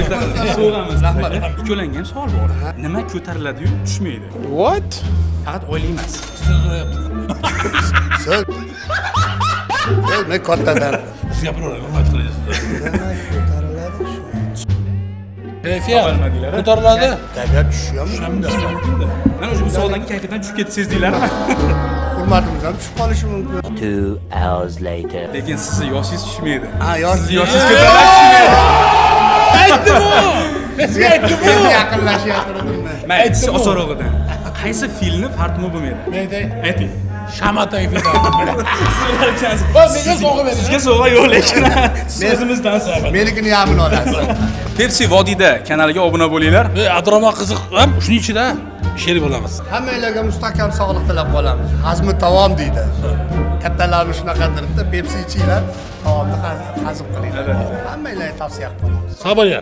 Sovg'amiz. Rahmat. Ikkalangga ham savol bor. Nima ko'tariladi-yu tushmaydi? What? Faqat oylik emas. So'z. So'z, men kattadan. Siz gapiravering, hurmat qilaysiz. Nima ko'tariladi, tushmaydi? Kayfiyat Topolmadinglar, a? ko'tariladi. Kayfiyat tushishi ham mumkin. Mana o'sha bu savoldan keyin kayfiyatdan tushib ketdi, sezdinglarmi? Hurmatimiz ham tushib qolishi mumkin. 2 hours later. Lekin sizni yoshingiz tushmaydi. Ha, yosh. Sizni yoshingiz ko'tariladi, tushmaydi. Aytdi bu. Men sizga aytdim bu. Yaqinlashyaptim. Mayli, siz osonrog'idan. Qaysi filni fartmi bo'lmaydi? Men aytay. Ayting. Shamatay fil. Va menga sovg'a bering. Sizga sovg'a yo'q lekin. Siz o'zimizdan sovg'a. Menikini yarmini olasiz. Pepsi Vodiyda kanaliga obuna bo'linglar. E, Abdurahmon qiziq ham shuning ichida sherik bo'lamiz. Hammanglarga mustahkam sog'liq tilab qolamiz. Hazmi taom deydi. Kattalarimiz shunaqadirda, Pepsi ichinglar, taomni hazm qilinglar. Hammanglarga tavsiya qilib qolamiz. Sog' bo'linglar.